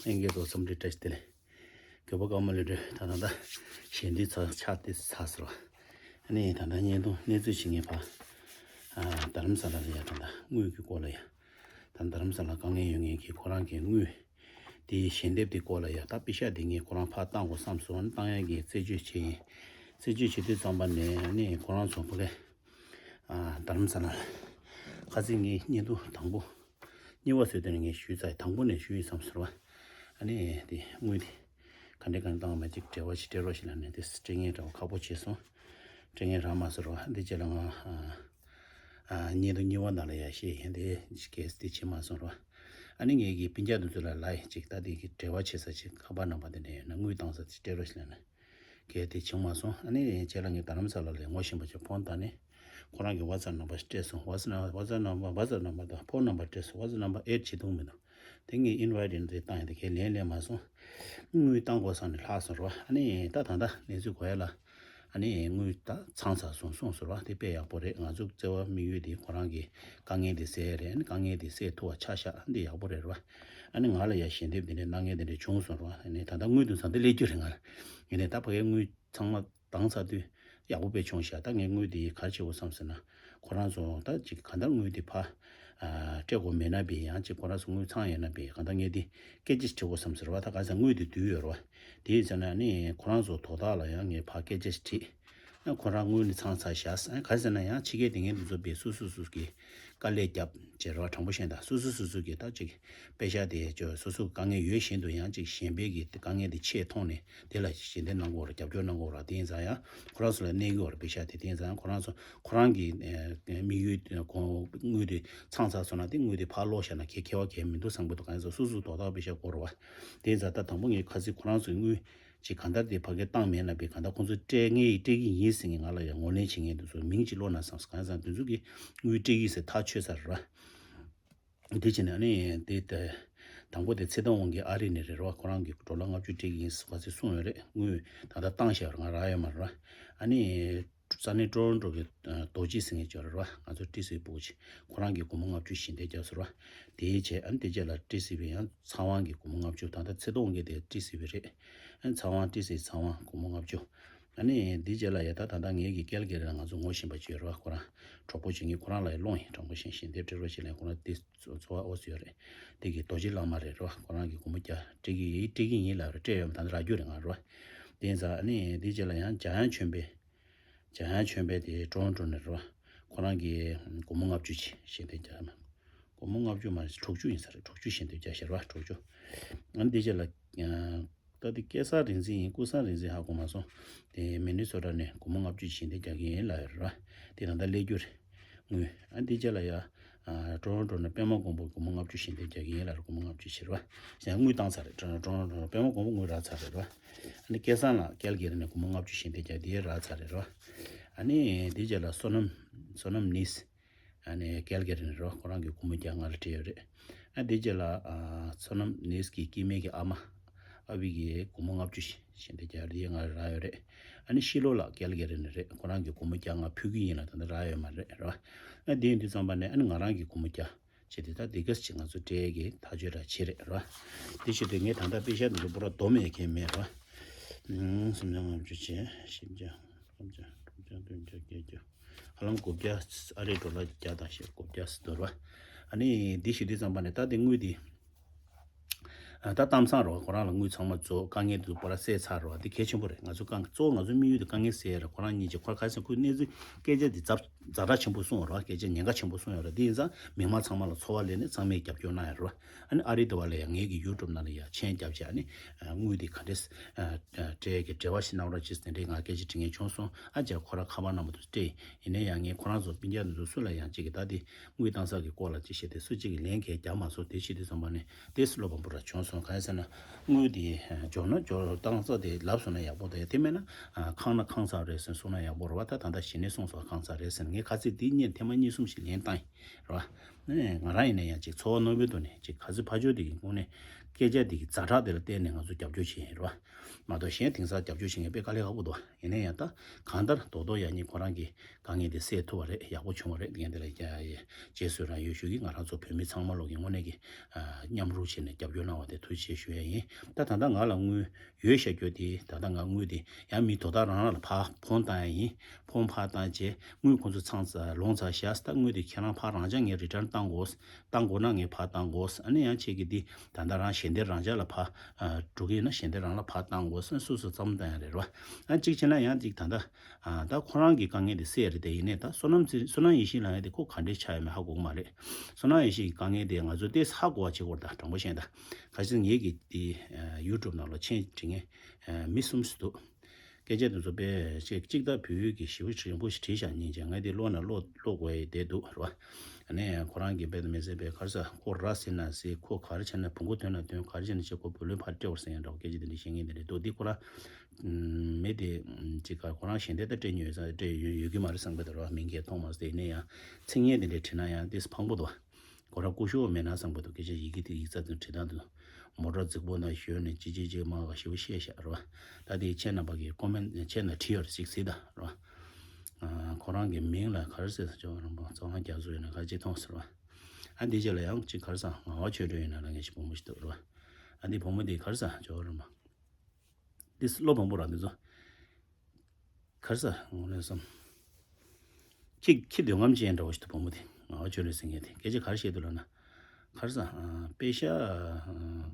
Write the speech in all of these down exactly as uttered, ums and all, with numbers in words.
ལྷན་རྒྱས་ཚོ་འཚམས་འདྲི་བཀྲ་ཤིས་བདེ་ལེགས། གྱོད་པ་དཀར་མོ་ལས་འགྲོ། ད་ད་ད་ཞལ་འདེབས་ཚར། ཕྱག་འདེབས་ཚར་ཟེར་བ། ཨ་ནི་ད་ད་བརྙན་ཐུང་གནས་ཚུལ་ཞིག་ངས་ཕར་ཨ་རྡ་རམ་ས་ལ་ལ་ཡ་ད་ད་དངུལ་གྱི་སྐོར་ལ་ཡ། ད་རྡ་རམ་ས་ལ་དཀའ་ངལ་ཡོད་མཁན་གྱི་ཁོ་རང་གི་དངུལ་དེའི་ཞལ་འདེབས་དེ་སྐོར་ལ་ཡ། ད་པེ་ཤག་དེ་ངས་ཁོ་རང་ཕར་བཏང་དགོས་བསམ་སོང་། ཨ་ནི་བཏང་ཡག་གི་རྩད་གཅོད་བྱས་ཡིན། རྩད་གཅོད་བྱེད་དུས་ཙམ་པ་ནས་ཨ་ནི་ཁོ་རང་ཚོ་ཕ་གི་ཨ་རྡ་རམ་ས་ལ་ལ་ཁ་སང་ངས་བརྙན་ཐུང་དང་པོ་གཉིས་པ་བཟོས་དོན་ངས་ཞུས་ཚར། དང་པོ་ནས་ཞུས་ཡིན་བསམ་ཟེར་བ། ཨ་ནི་དེ་དངུལ་དེ་ག་འདྲ་ག་འདྲ་བཏང་བ་མེད་ཅིག་འབྲེལ་བ་ཞིག་སྤྲད་རོགས་ཞེས་ལབ་ནས་དེ་སྤྲད་མཁན་འདྲ་བོ་ཁག་པོ་བྱས་སོང་། སྤྲད་མཁན་རག་མ་སོང་རོགས། འདི་རྗེས་ལ་ང་ཨ་ཨ་བརྙན་ཐུང་གཉིས་པ་ནང་ལ་ཡ་བཤད་ཡིན། དེ་གལ་སྲིད་དེ་བྱེད་མ་སོང་རོགས། ཨ་ནི་ངས་ཀྱི་སྤུན་ཀྱག་འདི་ཚོ་ལ་ལབ་ཡིན། ཅིག་ད་དེ་གི་འབྲེལ་བ་བྱེད་ས་ཅིག་ཁ་པར་ནམ་བར་དེ་འདྲ་ཡོད་ན་དངུལ་བཏང་ས་ཅིག་སྤྲད་རོགས་ཞེས་ལབ་ནས། གལ་ཏེ་བྱུང་མ་སོང་། ཨ་ནི་རྗེས་ལ་ངས་རྡ་རམ་ས་ལ་ལ་ངོ་ཤེས་པ་ཅིག་ཕོན་བཏང་ནས་ཁོ་རང་གི་WhatsApp་ནམ་བར་སྤྲད་སོང་། WhatsApp་ནམ་WhatsApp་ནམ་བར་WhatsApp་ནམ་བར་དང་ཕོན་ནམ་བར་སྤྲད་སོང་། WhatsApp་ནམ་བར་add་བྱེད་ཐུབ་མི་འདུག་དེ་ངས་invite་འདི་བཏང་ཡིན། དེ་གས་ལན་སླེབས་མ་སོང་། དངུལ་བཏང་དགོས་བསམ་ནས་ལྷག་སོང་རོ། ཨ་ནི་ད་ད་ད་གནས་ཚུལ་གོ་ཡ་ལ། ཨ་ནི་དངུལ་ད་ཚང་ཚར་སོང་གསུངས་སོང་རོ། དེ་དཔེ་ཡག་པོ་རེད། ང་ཚོ་བརྩེ་བ་དམིགས་ཡུལ་དེ་ཁོ་རང་གི་དཀའ་ངལ་དེ་སེལ་རེད། ཨ་ནི་དཀའ་ངལ་དེ་སེལ་ཐུབ་པ་ཆ་བཞག་འདི་ཡག་པོ་རེད་རོ། ཨ་ནི་ང་ལ་ཡ་ཞལ་འདེབས་དེ་འདྲའི་གནང་མཁན་དེ་འདྲ་བྱུང་སོང་རོ། ཨ་ནི་ད་ད་དངུལ་དུ་ཚང་དེ་སླེབས་རྒྱུ་རེད་ང་ལ། ཡིན་ནའི་ད་ཕ་གའི་དངུལ་ཚང་མ་བཏང་ཚར་དུས་ཡག་པོ་དཔེ་བྱུང་ཤག་ད་ངས་དངུལ་དེ་ག་རེ་བྱེད་དགོས་བསམ་ཟེར་ན། ཁོ་རང་ཚོ་ད་ཅིག་གང་ལྟར་དངུལ་དེ་ཕར་ཨ་སྤྲད་དགོས་མེད་ན་བས། ཡང་ཅིག་ཁོ་རང་ཚོ་དངུལ་ཚང་ཡོད་ན་བས། གང་ལྟར་ངས་དེ་སྐད་ཆ་དྲི་དགོས་བསམ་ཟེར་བ། ད་ག་ཚ་དངུལ་དེ་བསྡུས་ཡོད་རེད་བ། དེ་ཡིན་ཟེར་ན་ནི་ཁོ་རང་ཚོ་དོ་བདག་ལ་ཡང་ངས་ཕར་སྐད་ཆ་དྲིས། ཨ་ཁོ་རང་དངུལ་ནི་ཚང་ཚར་ཤག་ཨ་ག་རེ་ཟེར་ན་ཡང་ཕྱི་རྒྱལ་དེ་ངས་འདི་ཚོ་བས་སུ་སུ་སུ་གི་དཀའ་ལས་བརྒྱབ་བྱས་རོགས། དྲང་པོ་བཤད་ན་ད་སོ་སོ་སོ་སོ་གི་ད་ཅིག་པེ་ཤག་དེ་ཅོ་སོ་སོ་དཀའ་ངལ་ཡོད་བཞིན་དུ་ཡང་ཅིག་གཞན་པའི་གི་དཀའ་ངལ་དེ་ཆེད་མཐོང་ནས་དེ་ལ་ཞལ་འདེབས་གནང་དགོས་ར། རྒྱབ་སྐྱོར་གནང་དགོས་ར། དེ་ཡིན་ཙང་ཡང་ཁོ་རང་ཚོ་ལ་གནས་ཀྱི་ཡོད་ར་པེ་ཤག་དེ། དེ་ཡིན་ཙང་ཁོ་རང་ཚོ་ཁོ་རང་གི་ཨ་དམིགས་ཡུལ་གོང་དངུལ་དེ་ཚང་ཚར་སོང་ན་དེ་དངུལ་དེ་ཕར་སློག་བཞག་ན་ཁེ་ཁེ་བ་གལ་མི་འདུག་བསམ་གི་འདུག་གང་ཡིན་ཟེར་སོ་སོ་དོ་བདག་པེ་ཤག་དགོས་ར་བ། དེ་ཡིན་ཙང་ད་དང་པོ་ངས་ཁ་སང་ཁོ་རང་ཚོའི་དངུལ་ཅིག་གང་ལྟར་དེ་ཕ་གིར་བཏང་མེད་ན་བས། གང་ལྟར་ཁོང་ཚོས་སྤྲད་ངེས་སྤྲད་ཀྱི་ཡིན་ཟེར་ངས་ང་ལ་ཡང་ངོས་ལེན་བྱེད་མཁན་དེ་ཚོ་མིང་ཅིག་ཀློག་ན་བསམ་སོང་། གང་ཡིན་ཟེར་ན་དེ་ཚོ་གིས་དངུལ་སྤྲད་ཀྱི་ཟེར་ཐག་ཆོད་ཚར་རེད་བ། དེ་བྱས་ནས་ཨ་ནི་དེ་ལྟ་དང་པོ་དེ་ཚེ་ཐར་དབང་གིས་ཨ་རི་ནས་རེད་རེད་བ། ཁོ་རང་གིས་ཌོ་ལར་ལྔ་བཅུ་སྤྲད་ཀྱི་ཡིན་ཟེར་ག་ཚོད་གསུངས་ཡོད་རེད། དངུལ་ད་ལྟ་བཏང་བཞག་རེད། ང་རག་ཡོད་མ་རེད་བ། ཨ་ནི་ས་གནས་ཀྲོ་རོན་ཀྲོ་གི་རྡོ་རྗེ་ཟེར་མཁན་ཅིག་ཡོད་རེད་བ། ང་ཚོ་ཏི་སི་བི་ཕྲུ་གུ་ཅིག་ཁོ་རང་གིས་སྒོར་མོ་ལྔ་བཅུ་ཞལ་འདེབས་བརྒྱབ་ཟེར་བ། དེའི་རྗེས་ཨ་ནི་དེ་རྗེས་ལ་ཏི་སི་བི་ཡང་ཚེ་དབང་གིས་སྒོར་མོ་ལྔ་བཅུ། ད་ལྟ་ཚེ་ཐར་དབང་གིས་དེ་ཏི་སི་བི་རེད། ཨ་ནི་ཚེ་དབང་ཏི་སི་ཚེ་དབང་སྒོར་མོ་ལྔ་བཅུ། ཨ་ནི་དེའི་རྗེས་ལ་ཡ་ད་ད་ལྟ་ངེད་ཀྱི་ཀལ་གྷི་རི་ལ་ང་ཚོ་ངོ་ཤེས་པ་ཅིག་ཡོད་རེད་བ། ཁོ་རང་གྲོགས་པོ་ཅིག་ཡིན། ཁོ་རང་ལ་ཡ་སློང་ཡིན། དྲང་པོ་བཤད་ན་ཞལ་འདེབས་སྤྲད་རོགས་ཞེས་ལན། ཁོ་རང་དེ་འཚོ་བ་འོ་ཙི་ཡོད་རེད། དེ་གི་རྡོ་རྗེ་བླ་མ་རེད་རོ། ཁོ་རང་གི་སྒོར་མོ་བརྒྱ་སྤྲད་ཀྱི་ཡིན། སྤྲད་ཀྱི་ཡིན་ལབ་རེད། སྤྲད་ཡོད་མ། ད་ལྟ་རག་རྒྱུ་རེད་ང་རོ། དེ་ཡིན་ཙང་ཨ་ནི་དེ་རྗེས་ལ་ཡང་འཇམ་དབྱངས་ཆོས་འཕེལ། འཇམ་དབྱངས་ཆོས་འཕེལ་དེ་ཀྲོ་རོན་ཀྲོ་ནས་རོ། ཁོ་རང་གིས་སྒོར་མོ་ལྔ་བཅུ་ཅིག་ཞལ་འདེབས་བརྒྱབ་ན། སྒོར་མོ་ལྔ་བཅུ་མ་རེད། དྲུག་ཅུ་ཡིན་ས་རེད། དྲུག་ཅུ་ཞལ་འདེབས་བརྒྱབ་ཤག་རོ། དྲུག་ཅུ། ཨ་ནི་དེ་རྗེས་ལ་ད་དེ་སྐལ་བཟང་རིག་འཛིན་ཡིན། ཀུན་བཟང་རིག་འཛིན་ཧ་གོ་མ་སོང་། དེ་མི་ནི་སོ་ཊ་ནས་སྒོར་མོ་ལྔ་བཅུ་ཞལ་འདེབས་རྒྱག་གི་ཡིན་ལབ་ཡོད་རེད་བ། དེ་ད་ལྟ་སླེབས་རྒྱུ་རེད། དངུལ། ཨ་འདི་རྗེས་ལ་ཡ། ཨ་ཀྲོ་རོན་ཀྲོ་ནས་པད་མ་མགོན་པོ་སྒོར་མོ་ལྔ་བཅུ་ཞལ་འདེབས་རྒྱག་གི་ཡིན་ལབ་རེད། སྒོར་མོ་ལྔ་བཅུ་བྱེད་རེད་བ། ཡང་དངུལ་བཏང་ཚར་རེད། ཀྲོ་ཀྲོ་རོན་ཀྲོ་ནས་པད་མ་མགོན་པོ་དངུལ་རག་ཚར་རེད་རེད་བ། ཨ་ནི་སྐལ་བཟང་ལགས་ཀལ་གྷི་རི་ནས་སྒོར་མོ་ལྔ་བཅུ་ཞལ་འདེབས་རྒྱག་དེ་རག་ཚར་རེད་རེད་བ། ཨ་ནི་འདི་རྗེས་ལ་བསོད་ནམས། བསོད་ནམས་ནིས། ཨ་ནི་ཀལ་གྷི་རི་ནས་རོ། ཁོ་རང་གིས་སྒོར་མོ་བརྒྱ་ལྔ་རེ་སྤྲད་ཡོད་རེད། ཨ་དེ་རྗེས་ལ་ཨ་བསོད་ནམས་ནིས་ཀྱི་སྐྱེ་དམན་གྱི་ཨ་མ། ཨ་བི་གིས་སྒོར་མོ་ལྔ་བཅུ་ཞིག་ཞིག་འདི་བརྒྱ་རེ་ལྔ་རེ་རག་ཡོད་རེད། ཨ་ནི་ཤི་ལོ་ལགས་ཀལ་གྷི་རི་ནས་རེད། ཁོ་རང་གིས་སྒོར་མོ་བརྒྱ་ལྔ་ཕུལ་གྱི་ཡིན་ལ་ད་ལྟ་རག་ཡོད་མ་རེད་རེད་བ། ཨ་དེ་ཡིན་དུས་ཙམ་པ་ནས་ཨ་ནི་ང་རང་གིས་སྒོར་མོ་བརྒྱ་བྱས་ཏེ་ད་འདི་ག་ཅིག་ང་ཚོ་སྤྲད་ཀྱི་ཐག་གཅོད་ར་བྱེད་རེད་རེད་བ། དེ་བྱེད་དུས་ངས་ད་ལྟ་པེ་ཤག་འདི་ཚོ་པུ་ར་བསྡོམས་ཡས་མཁན་མེད་རེད་བ། སུམ་བརྒྱ་ལྔ་བཅུ་བྱས། བཞི་བརྒྱ། ལྔ་བརྒྱ། དྲུག་བརྒྱ། བདུན་བརྒྱ། བརྒྱད་བརྒྱ། ཧ་ལམ་དགུ་བརྒྱ། ཨ་རིའི་ཌོ་ལར་བརྒྱ་དང་ཞེ་དགུ་བརྒྱ་ཟེར་འདུག་ར། ཨ་ནི་འདི་ཞུ་དུས་ཙམ་པ་ནས་ད་འདི་དངུལ་འདི། ཨ་ད་གཏམ་བཟང་རོ། ཁོ་རང་ལ་དངུལ་ཚང་མ་རྫོགས། དཀའ་ངལ་འདི་པུ་ར་སེལ་ཚར་རོ། འདི་གལ་ཆེན་པོ་རེད། ང་ཚོ་དཀའ་གཙོ་བོ་ང་ཚོ་དམིགས་ཡུལ་དེ་དཀའ་ངལ་སེལ་རེད། ཁོ་རང་གཉིས་ཀྱིས་ཁོ་ཁ་སང་ཁོའི་གནས་ཚུལ་སྐད་ཆ་འདི་ཛ་ཛ་དྲག་ཆེན་པོ་གསུངས་རོ། སྐད་ཆ་ཉེན་ཁ་ཆེན་པོ་གསུངས་ཡོད་རེད། འདི་ཡིན་ཙང་མི་མང་ཚང་མ་ལ་ཚོར་བ་ལེན་ནས་ཚང་མས་རྒྱབ་སྐྱོར་གནང་ཡོད་རེད་བ། ཨ་ནི་ཨ་རི་དེ་བ་ལ་ཡང་ངེད་ཀྱི་ཡུ་ཊུབ་ནང་ལ་ཡང་མཆན་རྒྱབ་བྱས། ཨ་ནི་དངུལ་འདི་ག་འདྲས་སྤྲད་ཀྱི་འབྲེལ་བ་ཞིག་གནང་རོགས་ཅེས་དེ་འདྲའི་ང་སྐད་ཆ་དྲི་མཁན་བྱུང་སོང་། ཨ་ཅག་ཁོ་ར་ཁ་པར་ནམ་བར་དུ་སྤྲད། ཡིན་ན་ཡང་ངས་ཁོ་རང་ཚོ་སྤུན་ཀྱག་འདི་ཚོ་སུ་ལ་ཡང་གཅིག་གིས་ད་དེ་དངུལ་བཏང་ས་གི་སྐོར་ལ་ཅིག་བཤད་དེ་སུ་གཅིག་གིས་ལན་གང་རྒྱབ་མ་སོང་། དེ་བྱེད་དུས་ཙམ་པ་ནས་དེ་སུ་བློ་ཕམ་པོ་ར་བྱུང་སོང་། གང་ཡིན་ཟེར་ན་དངུལ་དེ་འབྱོར་ན་འབྱོར། བཏང་ས་དེ་ལབ་སོང་ན་ཡག་པོ་རེད། དེ་མེད་ན་ཨ་ཁང་ན་ཁང་ཚང་རེད་ཟེར་གསུངས་ན་ཡག་པོ་རེད་བ། ད་ད་ལྟ་གཞི་ནས་གསུངས་སོང་ཁང་ཚང་རེད་ཟེར། ངས་ཁ་ཚིག་འདི་བརྙན་ཐེངས་མ་གཉིས་གསུམ་ཞིག་ལན་བཏང་ཡིན་རེད་བ། ནས་ང་རང་ཡིན་ན་ཡང་ཅིག་ཚོར་བ་རྣོན་པོའི་ཐོག་ནས་ཅིག་ག་ཚོད་ཕར་ཕྱོགས་དེ་གི་ངོས་ནས་སྐད་ཆ་དེ་གི་ཛ་དྲག་དེ་ལ་བརྟེན་ནས་ང་ཚོ་རྒྱབ་སྐྱོར་བྱེད་ཡིན་རེད་བ། མ་གཏོགས་གཞན་དེང་སང་རྒྱབ་སྐྱོར་བྱེད་མཁན་དཔེ་དཀའ་ལས་ཁག་པོ་འདུག་ཡིན་ན་ཡང་ད་གང་ལྟར་རྡོག་རྡོག་ཡང་སྙིང་ཁོ་རང་གི་དཀའ་ངལ་དེ་སེལ་ཐུབ་པ་རེད། ཡག་པོ་བྱུང་བ་རེད། འདི་འདི་ལ་རྗེས་སུ་རང་ཡོད་ཞུ་གི། ང་རང་ཚོ་བོད་མི་ཚང་མ་ལོག་གི་དངོས་གནས་ཀྱི་མཉམ་རུབ་བྱས་ནས་རྒྱབ་སྐྱོར་གནང་བ་དེ་ཐུགས་རྗེ་ཆེ་ཞུ་ཡ་ཡིན། ད་ད་ལྟ་ང་ལ་དངུལ་ཡོད་བཤད་རྒྱུ་དེ་ད་ལྟ་ང་དངུལ་དེ་ཡང་མི་དོ་བདག་རང་རང་ལ་ཕར་ཕོན་བཏང་ཡ་ཡིན། ཕོན་ཕར་བཏང་རྗེས་དངུལ་ཁོང་ཚོ་ཚང་ཚ་ལོངས་ཚ་བཞག་ད་དངུལ་དེ་ཁྱེད་རང་ཕར་རང་འཇགས་ངས་རི་ཊརན་བཏང་དགོས། བཏང་དགོས་ན་ངས་ཕར་བཏང་དགོས། ཨ་ནི་ཡང་ཁྱེད་ཀྱི་འདི་ད་ལྟ་རང་ཞལ་འདེབས་རང་འཇགས་ལ་ཕར་འགྲོ་གི་ཡིན་ན་ཞལ་འདེབས་རང་ལ་ཕར་བཏང་དགོས། སོ་སོ་བསམ་བཏང་ཡ་རེད་རོ། ཨ་གཅིག་བྱས་ན་ཡང་གཅིག་ད་ལྟ་ད་ཁོ་རང་གི་དཀའ་ངལ་དེ་སེལ་རེད་དེ། ཡིན་ནའི་ད་བསོད་ནམས་བསོད་ནམས་ཡེ་ཤེས་ལབ་ཡ་དེ་ཁོ་ག་འདྲས་ཆགས་ཡོད་མེད་ཧ་གོ་གི་མ་རེད། བསོད་ནམས་ཡེ་ཤེས་ཀྱི་དཀའ་ངལ་དེ་ང་ཚོ་ཏོག་ཙམ་ཧ་གོ་བ་བྱེད་དགོས་རེད། ད་དྲང་པོ་བཤད་ན་ད་ཁ་སང་ངེད་ཀྱི་དེ་ཡུ་ཊུབ་ནང་ལ་མཆན་འབྲི་མཁན་མི་གསུམ་ཞིག་འདུག་སྐད་ཆ་དེ་ཚོ་དཔེ་ཅིག་ཅིག་ད་བོད་ཡིག་གི་ཞེ་པོ་རིང་པོ་ཞིག་བྲིས་བཞག་སྙིང་རྗེ། ང་དེ་ཀློག་ན་ཀློག་ཀློག་དགོས་ཡ་དེ་འདུག་རེད་བ། ཨ་ནི་ཁོ་རང་གིས་དཔེ་དེ་མི་ཟེར་བས་ག་རེ་ཟ། ཁོ་ར་ཟེར་ན་ཟེར། ཁོ་ག་རེ་བྱས་ན་བོང་གུ་ཐོན་ན་ཐོན། ག་རེ་བྱས་ན་བྱས། ཁོ་བུ་ལོན་ཕར་སྤྲད་བར་ཟེར་ཡ་འདྲ་བོ་སྐད་ཆ་དེ་འདྲ་བཤད་མཁན་དེ་འདྲ་འདུག་འདི་ཁོ་རང་མི་དེ་ཅིག་ག་ཁོ་རང་ཞལ་འདེབས་ད་སྤྲད་མྱོང་ཡོད་ས་སྤྲད་ཡོད་ཡོད་ཀྱི་མ་རེད་བསམ་གི་འདུག་རེད་བ། མིང་གས་མཐོང་མ་སོང་། དེ་ཡིན་ན་ཡང་མཚན་སྙན་དེ་འདྲ་བྲིས་ན་ཡང་ཏོག་ཙམ་ཕངས་པོ་འདུག་ཁོ་རང་སྐུ་ཞབས་མེད་ན་བསམ་གི་འདུག་སྐད་ཆ་ཡི་གེ་དེ་ཡིག་ཚང་དེ་བྲིས་སྟངས་དེ་མོ་ཊ་རྫིག་པོ་ནང་ཞོན་ནས་ཅི་ཅི་ཅི་མ་ག་ཞེ་པོ་བཤད་བཞག་རེད་བ། ད་དེ་ཁྱེད་རྣམ་པ་གིས་ཀོ་མེན་ཁྱེད་ན་བྲིས་ཡོད་རེད་ཅིག་གཟིགས་དང་རེད་བ། ཁོ་རང་གི་མིང་ལ་ག་རེ་ཟེར་ཟེར་ཅོག་རིན་པོ་གཙང་ལྷ་རྒྱ་མཚོ་ཡིན་ན་ག་ཅི་མཐོང་ཟེར་བ། ཨ་འདི་རྗེས་ལ་ཡང་ཅིག་ག་རེ་ཟ། ངག་དབང་ཆོས་སྒྲོན་ཡིན་ན་ལ་ངས་ཅིག་བུ་མོ་ཞིག་འདུག་རེད་བ། ཨ་འདི་བུ་མོ་འདི་ག་རེ་ཟ་ཅོག་རིན་པོ། འདི་བློ་ཕམ་པོ་རང་འདི་ཚོ། ག་རེ་ཟ་ངོ་ནས་བསམ། ཁྱི་ཁྱི་འདོད་རྔམ་ཅན་འདྲ་བོ་ཞིག་འདུག་བུ་མོ་དེ། ངག་དབང་ཆོས་སྒྲོན་ཟེར་མཁན་དེ་སྐད་ཆ་ག་རེ་བཤད་འདུག་ལབ་ན། ག་རེ་ཟ། ཨ་པེ་ཤ་ཨ་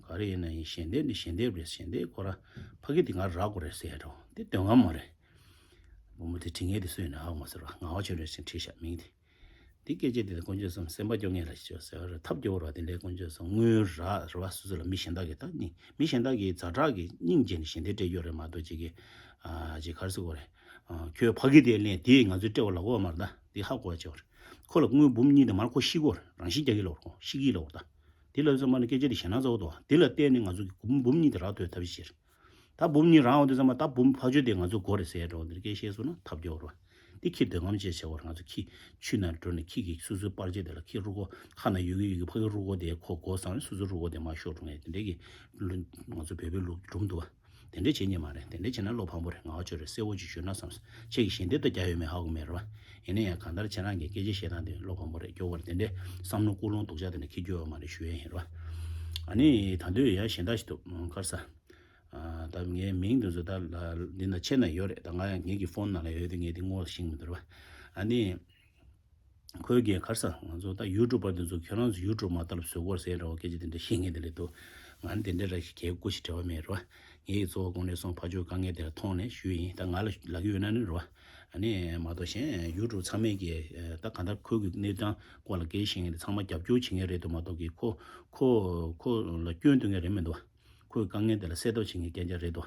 ག་རེ་ཡིན་ན་ཡིན། ཞལ་འདེབས་ནི་ཞལ་འདེབས་རེད། ཞལ་འདེབས་ཁོ་ར་ཕ་གི་དེ་ང་རག་དགོས་རེད་ཟེར་ཡ་འདྲ་བོ་དེ་འདོད་རྔམ་མ་རེད། བུ་མོ་དེ་བྲིས་མཁན་དེ་སུ་ཡིན་ན་ཧ་གོ་མ་སོང་ར། ངག་དབང་ཆོས་སྒྲོན་ཟེར་བྲིས་ཤག་མིང་དེ། དེ་སྐད་ཆ་དེ་དགོངས་ཆོས་སམ་སེམས་པ་སྐྱོ་ངེས་ལ་ཞིག་ཟེར་བ་རེད། ཐབས་སྐྱོ་བོ་ར་དེ་འདྲའི་དགོངས་ཆོས་སམ་དངུལ་རག་རེད་བ། སོ་སོ་ལ་མི་གཞན་དག་གིས་ད་ནི་མི་གཞན་དག་གིས་ཛ་དྲག་གི་སྙིང་རྗེ་ནས་ཞལ་འདེབས་སྤྲད་ཡོད་རེད་མ་གཏོགས་ཅིག་གིས་ཨ་ཅིག་ག་རེ་ཟེར་དགོས་རེད། ཨ་ཁྱོད་ཕ་གི་དེ་ལེན་དེས་ང་ཚོའི་སྤྲད་པ་ལ་གོ་བ་མ་རེད། ད་དེ་ཧ་གོ་བ་བྱེད་བ་རེད། ཁོ་ལ་དངུལ་འབུམ་གཉིས་དེ་མར་ཁོ་ཤི་གོ་རེད། རང་ཤི་རྒྱག་གི་ལོག་རེད། ཁོ་ཤི་གི་ལོག་རེད། ད་དེ་ལ་ཚང་མ་ནི་སྐད་ཆ་དེ་ཞེད་སྣང་ཚ་བོ་འདུག་བ། དེ་ལ་བརྟེན་ནས་ང་ཚོ་གི་འབུམ་འབུམ་གཉིས་དེ་རག་ཐུབ་ཐབས་ཤེས་བྱེད་རེད། ད་འབུམ་གཉིས་རང་འོང་དུས་ཙམ་པ་ད་འབུམ་ཕ་ཆོས་དེ་ང་ཚོ་དགོས་རེད་ཟེར་འགྲོ་འདིར་སྐད་བཤད་སོང་ན་ཐབས་སྐྱོ་བོར་བ། དེ་ཁྱི་འདོད་རྔམ་བཅས་བྱེད་བར་ང་ཚོ་ཁྱི་ཆུ་ནང་འགྲོ་ནས་ཁྱི་གི་སོ་སོའི་པར་ཆས་དེ་ལ་ཁྱི་རུ་སྒོ་ཁ་ན་ཡོད་ཀྱི་ཡོད་ཀྱི་ཕ་གི་རུ་སྒོ་དེ་ཁོ་དགོས་བསམ་ནས་སོ་སོའི་རུ་སྒོ་དེ་མར་ཤོར་འགྲོ་ངས་དེ་འདྲས་ཀྱི་ལུ་ང་ཚོ་བོད་པའི་ལུགས་སྒྲུང་འདུག་བ། དེ་འདྲས་བྱེད་ཉན་མ་རེད། དེ་འདྲས་བྱེད་ན་བློ་ཕམ་པོ་རེད། ངག་ཆོས་རེད་གསལ་བོ་ཅིག་ཞུས་ན་བསམ། ཁྱེད་ཀྱི་ཞལ་འདེབས་ད་རྒྱ་ཡོད་མེད་ཧ་གོ་མེད་རེད་བ། ཡིན་ན་ཡང་གང་ལྟར་ཁྱེད་རང་གི་སྐད་ཆ་བཤད་སྟངས་དེ་བློ་ཕམ་པོ་རེད། སྐྱོ་བོ་རེད། དེ་འདྲས་བསམ་བློ་ཀུན་སློང་སྡུག་ཅག་དེ་འདྲས་འཁྱེར་རྒྱུ་ཡོད་མ་རེད་ཞུ་ཡ་ཡིན་རེད་བ། ཨ་ནི་ད་དུང་ཡང་གཞན་དག་ཞིག་འདུག་ག་རེ་ཟ། ཨ་ད་ངའི་མིང་དེ་ཚོ་ད་ལ་འདི་ན་ཆེ་ན་ཡོད་རེད། ད་ང་ཡང་ངེད་ཀྱི་ཕོན་ནང་ལ་ཡོད་དུས་ངས་འདི་ངོ་ཤེས་མི་འདུག་ར། ཨ་ནི་ཁོས་གི་ག་རེ་ཟ། ང་ཚོ་ད་ཡུ་ཊུབ་པར་འདི་ཚོ་ཁྱོད་རང་ཚོ་ཡུ་ཊུབ་མ་ལྟ་ལ་བཟོ་དགོས་ཟེར་འདྲ་བོ་སྐད་ཆ་དེ་འདྲ་བཤད་མཁན་དེ་ལས་འདུག་ང་ནི་དེ་འདྲ་ར་ཞིག་གལ་སྐུ་ཞིག་བྲལ་བ་མེད་ར། ངེད་ཀྱི་གཙོ་བོ་དགོངས་ནས་སོང་ཕ་ཆོས་དཀའ་ངལ་དེ་ལ་མཐོང་ནས་ཞུས་ཡིན། ད་ང་ལ་ལབ་ཀྱི་ཡོད་ན་ནི་ར། ཨ་ནི་མ་གཏོགས་གཞན་ཡུ་ཊུབ་ཚང་མས་ཀྱི་ད་གང་ལྟར་ཁོའི་གི་གནས་སྟངས་སྐོར་ལ་སྐད་ཆ་བཤད་མཁན་དེ་ཚང་མ་རྒྱབ་སྐྱོར་བྱེད་མཁན་རེད་འདུག་མ་གཏོགས་ཀྱི་ཁོ་ཁོ་ཁོ་ལ་སྐྱོན་འདོན་མཁན་རེད་མི་འདུག་ཁོའི་དཀའ་ངལ་དེ་ལ་སེལ་ཐབས་བྱེད་མཁན་རྐྱང་རྐྱང་རེད་དོ།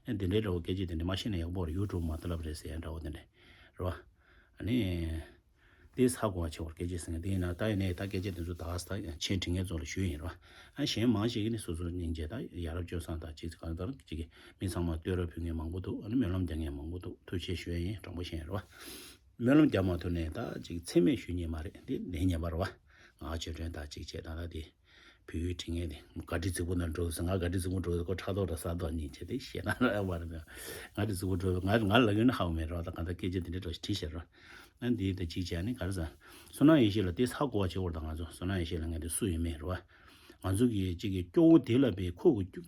ཨེ་འདི་འདྲའི་འདྲ་བོ་སྐད་ཆ་དེ་འདྲ་མ་བཤད་ན་ཡག་པོ་རེད། ཡུ་ཊུབ་མ་ལྟ་ལབ་རེད་ཟེར་ཡ་འདྲ་བོ་དེ་འདྲ་རེད་བ། ཨ་ནི་དེ་ཧ་གོ་བ་བྱེད་བར་སྐད་ཆ་ཟེར་མཁན་དེ་ཡིན་ན་ད་ཡིན་ནའི་ད་སྐད་ཆ་དེ་ཚོ་ད་ད་མཆན་འབྲི་མཁན་ཚོ་ལ་ཞུས་ཡིན་རེད་བ། ཨ་གཞན་མང་ཞིག་གིས་ནི་སོ་སོ་སྙིང་རྗེ་ད་ཡ་རབས་སྤྱོད་བཟང་ད་ཅིག་གང་ལྟར་ཅིག་གི་མི་ཚང་མ་བསྟོད་ར་ཕུལ་མཁན་མང་པོ་འདུག་ཨ་ནི་སྨོན་ལམ་རྒྱག་མཁན་མང་པོ་འདུག་ཐུགས་རྗེ་ཆེ་ཞུ་ཡ་ཡིན། དྲང་པོ་བཤད་ཡིན་རེད་བ། སྨོན་ལམ་རྒྱག་མ་ཐུབ་ནའི་ད་ཅིག་མཚན་སྨད་ཞུ་ཉན་མ་རེད། འདི་ལན་ཉན་པ་རེད་བ། ངག་ཆོས་སྒྲོན་ད་ཅིག་བྱས་ད་ད་དེ། བོད་ཡིག་འབྲི་མཁན་དེ་ག་འདྲ་རྫིག་པོ་ན་འགྲོ་ཟེར། ང་ག་འདྲ་རྫིག་པོ་འགྲོ་ཟེར། ཁོ་ཕྲག་དོག་དང་གསར་དོག་གཉིས་བྱས་ཏེ་ཞེད་སྣང་ར་བར་ན། ང་འདྲ་རྫིག་པོ་འགྲོ་ང་ང་ལ་ཡོད་ན་ཧ་གོ་མེད་རོགས། ད་གང་ལྟར་སྐད་ཆ་དེ་འདྲ་འགྲོ་ཞིག་བྲིས་ཤག་རོགས། ཨ་འདི་ད་ཅིག་བྱས་ནས་ག་རེ་ཟེར། བསོད་ནམས་ཡེ་ཤེས་ལ་དེ་ཧ་གོ་བ་བྱེད་དགོས་རེད། ད་ང་ཚོ་བསོད་ནམས་ཡེ་ཤེས་ལབ་མཁན་དེ་སུ་ཡིན་མིན་རེད་བ། ང་ཚོ་གི་ཅིག་གི་སྐྱོ་བོ་དེ་ལ་བས་ཁོ་གི་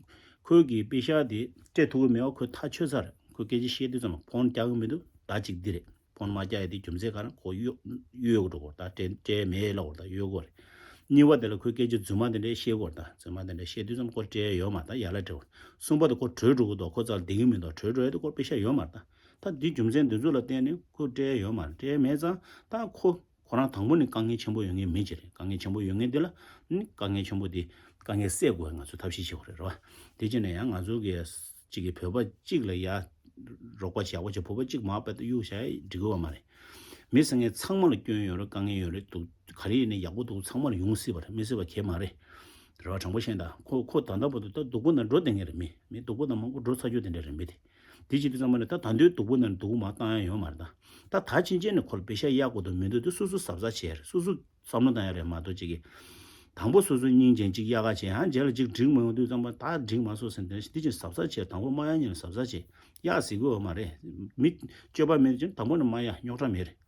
ཁོ་གི་པེ་ཤག་དེ་སྤྲད་ཐུབ་ཀྱི་མེད་པ་ཁོ་ཐག་ཆོད་ཚར་རེད། ཁོ་སྐད་ཆ་བཤད་དུས་ཙམ་ཕོན་རྒྱག་གི་མི་འདུག་ད་ཅིག་འདི་རེད། ཕོན་མ་རྒྱག་ཡ་དེ་རྒྱུ་མཚན་ག་རེ་ཁོ་གཡོ་གཡོ་གི་འགྲོ་གོ་ད་སྤྲད་སྤྲད་མེད་ལབ་གོ་ད་གཡོ་གོ་རེད། གཉིས་པ་དེ་ལ་ཁོས་སྐད་ཆ་རྫུན་མ་དེ་འདྲ་བཤད་གོ་ད་རྫུན་མ་དེ་འདྲ་བཤད་དུས་ཙམ་ཁོ་སྤྲད་ཡ་ཡོད་མ་རེད། ད་ཡར་ལ་སྤྲད་གོ་གསུམ་པ་དེ་ཁོ་བྲོས་འགྲོ་གི་འདུག་ཁོ་རྩ་ལ་བསྡད་ཀྱི་མི་འདུག་བྲོས་འགྲོ་ཡ་དེ་ཁོ་པེ་ཤག་ཡོད་མ་རེད། ད་ད་འདི་རྒྱུ་མཚན་འདི་ཚོ་ལ་བརྟེན་ནས་ཁོ་སྤྲད་ཡ་ཡོད་མ་རེད། སྤྲད་མེད་ཙང་ད་ཁོ་ཁོ་རང་དང་པོ་ནས་དཀའ་ངལ་ཆེན་པོ་ཡོད་མཁན་མི་ཅིག་རེད། དཀའ་ངལ་ཆེན་པོ་ཡོད་མཁན་དེ་ལ་ནི་དཀའ་ངལ་ཆེན་པོ་དེ་དཀའ་ངལ་སེལ་དགོས་ང་ཚོ་ཐབས་ཤེས་བྱེད་དགོས་རེད་རེད་བ། དེ་བྱས་ནས་ཡང་ང་ཚོ་གི་གཅིག་གི་བོད་པ་གཅིག་ལ་ཡ་རོགས་པ་བྱེད་ཡག་པོ་བྱེད། བོད་པ་གཅིག་མ་དཔེ་ད་གཡུག་བཞག་ཡ་འགྲིག་གི་ཡོད་མ་རེད། མི་ཟེར་མཁན་ཚང་མ་ལ་སྐྱོན་ཡོད་རེད། དཀའ་ངལ་ཡོད་རེད། སྡུག་ག་རེ་ཡིན་ནའི་ཡག་པོ་སྡུག་ཚང་མ་ལ་ཡོང་སྲིད་པ་རེད། མི་སྲིད་པ་གང་ཡང་མ་རེད། རེད་བ། དྲང་པོ་བཤད་ན་ད་ཁོ་ཁོ་ད་ལྟ་བར་དུ་ད་སྡུག་པོ་ནང་འགྲོ་བསྡད་མཁན་རེད། མི་མི་སྡུག་པོ་ནང་མང་པོ་འགྲོ་ཚར་རྒྱུ་དེ་འདྲ་རེད་མི་དེ། དེ་བྱེད་དུས་ཙམ་པ་ནས་ད་ད་དུང་སྡུག་པོ་ནང་སྡུག་པོ་མར་བཏང་ཡ་ཡོད་མ་རེད་ད། ད་ད་ཕྱིན་ཆད་ནས་ཁོ་ལ་པེ་ཤག་གཡར་དགོས་དོན་མི་འདུག་དེ་སོ་སོ་གཟབ་གཟབ་བྱས་རེད། སོ་སོ་ བསམ་བློ་བཏང་ཡ་རེད་མ་གཏོགས་ཅིག་གི། དང་པོ་སོ་སོའི་སྙིང་རྗེ་གཅིག་གཡག་ག་བྱས་ཧང་རྗེས་ལ་གཅིག་འགྲིག་མ་ཡོང་དུས་ཙམ་པ་ད་འགྲིག་མ་སོང་ཟེར་དེ་འདི་ཅིག་གཟབ་གཟབ་བྱས། དང་པོ་མ་ཡ་ཉིན་ལ་གཟབ་གཟབ་བྱས། གཡག་ཟིག་གོ་མ་རེད། མི་སྤྱོད་པ་མེད་ཅིང་དང་པོ་ནས་མ་ཡ་རྙོག་དྲ་མེད་རེད།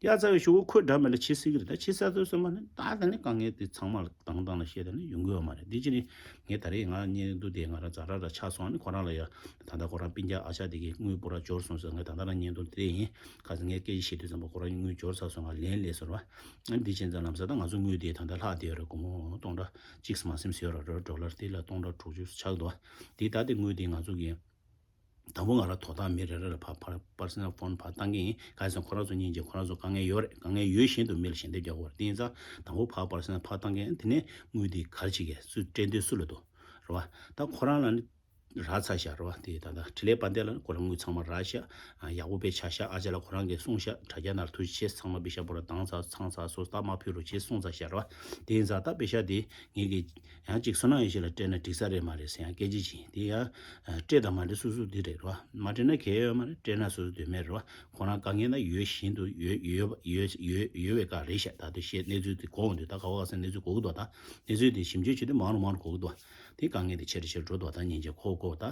གཡག་ཚ་བའི་ཤོག་གུ་ཁོས་འདྲ་མེད་ལ་ཕྱི་སྲིད་ཀྱི་རེད། ད་ཕྱི་ས་ཚོད་སོང་མ་ནི་ད་ད་ནི་དཀའ་ངལ་དེ་ཚང་མ་ལ་དང་དང་ལ་བཤད་ད་ནི་ཡོང་གི་ཡོད་མ་རེད། འདི་ཅི་ནི་ངས་ད་རེས་ང་བརྙན་ཐུང་དེ་ང་རང་ཛ་དྲག་ཆགས་སོང་ནི་ཁོ་རང་ལ་ཡ། ད་ལྟ་ཁོ་རང་སྤུན་ཀྱག་ཨ་ཅག་དེ་གི་དངུལ་པོ་ར་འབྱོར་སོང་ཟེར། ངས་ད་ལྟ་རང་བརྙན་ཐུང་དེ་ཡིན་ག་ཚོད་ངས་སྐད་ཆ་བཤད་དུས་ཙམ་པ་ཁོ་རང་དངུལ་འབྱོར་ཚར་སོང་། ང་ལན་སླེབས་སོང་ར། འདི་བྱས་ཙང་ལམ་སང་ད་ང་ཚོ་དངུལ་དེ་ད་ལྟ་ལྷག་བསྡད་ཡོད་རེད། སྒོར་མོ་སྟོང་ཕྲག་གཅིག་མ་ཟིན་ཟེར་ཡོད་ར། ཌོ་ལར་དེ་ལ་སྟོང་ཕྲག་དྲུག་ཅུ་ཆགས་འདུག་དེ་ད་དེ་དངུལ་དེ་ང་ཚོ་གི། དང་པོ་ང་རང་དོ་བདག་མི་རེ་རེ་ལ་ཕར་ཕར་པར་སོ་ནལ་ཕོན་ཕར་བཏང་གི་ཡིན། གང་ཡིན་ཟེར་ན་ཁོ་རང་ཚོ་སྙིང་རྗེ། ཁོ་རང་ཚོ་དཀའ་ངལ་ཡོད་རེད། དཀའ་ངལ་ཡོད་བཞིན་དུ་མི་ལ་ཞལ་འདེབས་རྒྱག་དགོས་རེད། དེ་ཡིན་ཙང་དང་པོ་ཕར་པར་སོ་ནལ་ཕར་བཏང་གི་ཡིན། དེ་ནས་དངུལ་འདི་ག་རེ་བྱེད་གི་སུ་སྤྲད་འདོད་སུ་ལ་འདུག་རེད་བ། ད་ཁོ་རང་ལ་ནི་རག་ཚར་ཤག་རེད་བ། དེ་ད་ལྟ་འཕྲིན་ལས་དཔལ་ལྡན་ལ་ནི་ཁོ་རང་དངུལ་ཚང་མ་རག་ཤག་ཡག་པོ་དཔེ་ཆགས་ཤག་ཨ་ཅག་ལགས་ཁོ་རང་གིས་གསུངས་ཤག་དྲ་རྒྱ་ནང་ཐུགས་རྗེ་ཆེ། ཚང་མ་པེ་ཤ་པོ་ར་བཏང་ཚར་ཚང་ཚར་སོ་སོ་ད་མ་ཕུལ་རོགས་བྱེད་གསུངས་ཚར་ཤག་རེད་བ། དེ་ཡིན་ཙང་ད་པེ་ཤ་དེ་ངེད་ཀྱིས། ཡང་གཅིག་བསོད་ནམས་ཡེ་ཤེས་ལ་སྤྲད་ན་འགྲིག་ས་རེད་མ་རེད་ཟེར་ཡང་སྐད་ཆ་ཅིག་དེ་ཡང་སྤྲད་དང་མ་སྤྲད་སོ་སོ་དེ་རེད་རོ། མ་སྤྲད་ན་གལ་ཡོད་མ་རེད། སྤྲད་ན་སོ་སོ་དོན་མེད་རེད་རོ། ཁོ་རང་དཀའ་ངལ་ན་ཡོད་བཞིན་དུ་ཡོད་ཡོད་ཡོད་ཡོད་ཡོད་པའི་སྐབས་རེད་ཤག་ད་དུ་བཤད་གནས་ཚུལ་དེ་གོ་འོང་དུས་ད་ག་བ་ག་ས་གནས་ཚུལ་གོ་གི་འདུག་ད་གནས་ཚུལ་དེ་ཞིབ་འཇུག་བྱེད་དུས་མང་རུ་མང་རུ་གོ་གི་འདུག་དེ་དཀའ་ངལ་དེ་ཆེ་རུ་ཆེ་རུ་འགྲོ་འདུག་ད་སྙིང་རྗེ་ཁོ་ཁོ་ད་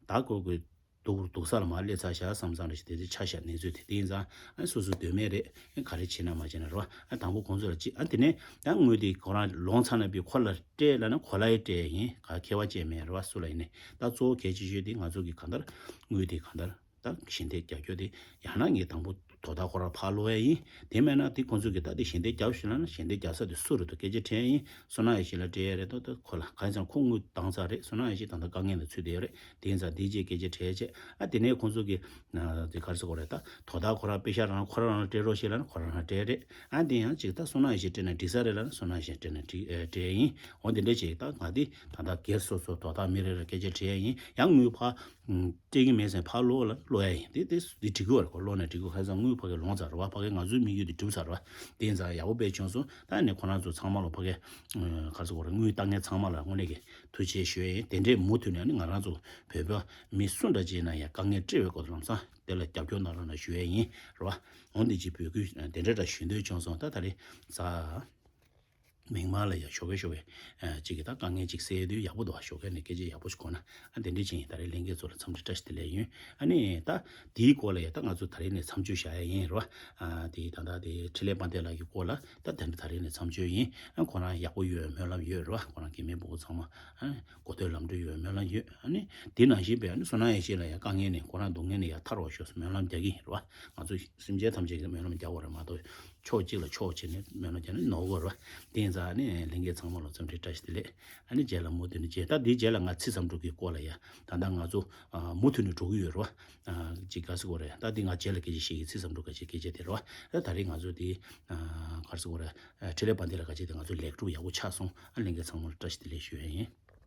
ད་གོ་གི་སྡུག་སྡུག་ས་ལ་མར་སླེབས་ཚར་ཤག་བསམ་བསམ་རེ་ཞིག་དེ་དེ་ཆ་ཤག་གནས་ཚུལ་དེ་དེ་ཡིན་ཙང་ཨ་སོ་སོ་དོན་མེད་རེད། ཨ་ག་རེ་བྱེད་ན་མ་བྱེད་ན་རོ། ཨ་དང་པོ་ཁོང་ཚོ་ལ་ཅི་ཨ་དེ་ནས་ཡང་དངུལ་དེ་ཁོ་རང་ལོངས་ཚར་ན་བི་ཁོ་ལ་སྤྲད་ལ་ན་ཁོ་ལ་ཡི་སྤྲད་ཡིན་ག་ཁྱད་པར་ཅན་མེད་རེད་བ། སུ་ལ་ཡིན་ནས་ད་གཙོ་བོ་གལ་ཆེ་ཤོས་དེ་ང་ཚོ་གི་གང་ལྟར་དངུལ་དེ་གང་ལྟར་ད་ཞལ་འདེབས་རྒྱག་རྒྱུ་དེ་ཡང་ན་ངས་དང་པོ་དོ་བདག་ཁོ་རང་ཕར་སློག་ཡ་ཡིན། དེ་མེད་ན་དེ་ཁོང་ཚོ་གི་ད་དེ་ཞལ་འདེབས་རྒྱབ་ཞུ་ལ་ན་ཞལ་འདེབས་རྒྱག་ས་དེ་སུ་རེད་དོ་སྐད་ཆ་དྲན་ཡིན། བསོད་ནམས་ཡེ་ཤེས་ལ་སྤྲད་ཡ་རེད་དོ་ད་ཁོ་ལ་གང་ཡིན་ཙང་ཁོ་དངུལ་བཏང་ཚར་རེད། བསོད་ནམས་ཡེ་ཤེས་ད་ལྟ་དཀའ་ངལ་ནང་ཚུད་བསྡད་ཡོད་རེད། དེ་ཡིན་ཙང་དེ་རྗེས་སྐད་ཆ་དྲན་བྱས་ཨ་དེ་ནས་ཁོང་ཚོ་གི་དེ་ག་རེ་ཟེར་དགོས་རེད། ད་དོ་བདག་ཁོ་རང་པེ་ཤ་རང་ཁོ་རང་རང་སྤྲད་རོགས་ཞེས་ལབ་ན་ཁོ་རང་རང་སྤྲད་རེད། ཨ་དེ་ཡང་ཅིག་ད་བསོད་ནམས་ཡེ་ཤེས་སྤྲད་ན་འགྲིག་ས་རེད་ལབ་ན་བསོད་ནམས་ཡེ་ཤེས་སྤྲད་ན་འགྲིག་ཨེ་སྤྲད་ཡིན། འོ་དེ་འདྲ་ཅིག་ད་ང་དེ་ད་ལྟ་སྒེར་སོ་སོ་དོ་བདག་མི་རེ་རེ་སྐད་ཆ་དྲན་ཡིན། ཡང་དངུལ་ཕར་སྤྲད་ཀྱི་མེད་ཟེར་ཕར་སློག་ལ་སློག་ཡ་ཡིན། དེ་དེ་དེ་འགྲིག་གི་བར་ཁོ་སློག་ནས་འགྲིག་གི་ཁ་སང་དངུལ་ཕ་གི་ལོངས་ཚར་རེད་བ། ཕ་གི་ང་ཚོའི་དམིགས་ཡུལ་དེ་འགྲུབ་ཚར་རེད་བ། དེ་ཡིན་ཙང་ཡག་པོ་དཔེ་བྱུང་སོང་། ད་ནས་ཁོ་རང་ཚོ་ཚང་མ་ལ་ཕ་གི་ག་རེ་ཟེར་དགོས་རེད། དངུལ་བཏང་མཁན་ཚང་མ་ལ་དངོས་གནས་ཀྱི་ཐུགས་རྗེ་ཞུ་ཡ་ཡིན། དེ་འདྲས་མུ་མཐུད་ནས་ནི་ང་རང་ཚོ་བོད་པ་མི་སུ་འདྲ་ཅིག་ན་ཡང་དཀའ་ངལ་འཕྲད་པའི་སྐོར་དུ་ལམ་སང་དེ་ལ་རྒྱབ་སྐྱོར་གནང་རོགས་གནང་ཞུ་ཡ་ཡིན་རེད་བ། འོ་འདི་ཅིག་འབོད་སྐུལ་དེ་འདྲ་འདྲ་ཞུ་འདོད་བྱུང་སོང་། ད་ད་རེས་ཚ། མིག་དམར་ལ་ཡང་ཞོགས་ཀས་ཞོགས་ཀས་ཨ་གཅིག་གིས་ད་དཀའ་ངལ་གཅིག་སེལ་དུས་ཡག་པོ་འདུག་བ། ཞོགས་ཀས་ནས་སྐད་ཆ་ཡག་པོ་ཞིག་གོ་ན་ཨ་དེ་འདྲ་ཅིག་ཡིན། ད་རེས་ལྷན་རྒྱས་ཚོ་ལ་འཚམས་འདྲི་བཀྲ་ཤིས་བདེ་ལེགས་ཡིན། ཨ་ནི་ད་དེའི་སྐོར་ལ་ཡང་ད་ང་ཚོ་ད་རེས་ནས་མཚམས་གཅོད་བཞག་ཡ་ཡིན་རེད་བ། ཨ་དེ་ད་ད་དེ་འཕྲིན་ལས་དཔལ་ལྡན་ལགས་ཀྱི་སྐོར་ལ་ད་དེ་འདྲ་ད་རེས་ནས་མཚམས་གཅོད་ཡིན། ཨ་ཁོ་རང་ཡག་པོ་ཡོད་སྨོན་ལམ་ཡོད་རེད་བ། ཁོ་རང་སྐྱེ་དམན་ཕྲུ་གུ་ཚང་མ་ཨ་གོ་ཐོས་ལམ་འགྲོ་ཡོད་སྨོན་ལམ་ཡོད། ཨ་ནི་དེ་ནང་བཞིན་པའི་ཨ་ནི་བསོད་ནམས་ཡེ་ཤེས་ལ་ཡང་དཀའ་ངལ་ནས་ཁོ་རང་སྡུག་བསྔལ་ནས་ཡང་ཐར་བར་ཤོག་སྨོན་ལམ་རྒྱག་གི་ཡིན་རེད་བ། ང་ཚོ་སེམས་ཅན་ཐམས་ཅད་ཀྱི་སྨོན་ལམ་རྒྱག་དགོས་རེད་མ་གཏོགས། ཕྱོགས་གཅིག་ལ་ཕྱོགས་གཅིག་ནས་སྨོན་ལམ་རྒྱག་ན་ནོར་གི་རེད་བ། དེ་ཡིན་ཙང་ནི་ལྷན་རྒྱས་ཚང་མ་ལ་འཚམས་འདྲི་བཀྲ་ཤིས་བདེ་ལེགས། ཨ་ནི་རྗེས་ལ་མུ་མཐུད་ནས་རྗེས་ད་འདིའི་རྗེས་ལ་ང་ཚེ་བསམ་གྲུབ་ཀྱི་སྐོར་ལ་ཡ་ད་ལྟ་ང་ཚོ་ཨ་མུ་མཐུད་ནས་འགྲོ་གི་ཡོད་རེད་བ། ཨ་ཅིག་ག་ཟེར་དགོས་རེད། ད་འདི་ང་རྗེས་ལ་སྐད་ཆ་བཤད་ཀྱི། ཚེ་བསམ་གྲུབ་ག་ཅིག་སྐད་ཆ་དེ་རེད་བ། ད་ད་རེས་ང་ཚོ་འདི་ཨ་ག་རེ་ཟེར་དགོས་རེད། ཨ་འཕྲིན་ལས་དཔལ་ལྡན་ལགས་ག་ཅིག་དེ་ང་ཚོ་ལེགས་གྲུབ་ཡག་པོ་ཆགས་སོང་། ཨ་ལྷན་རྒྱས་ཚང་མ་ལ་བཀྲ་ཤིས་བདེ་ལེགས་ཞུ་ཡ་ཡིན།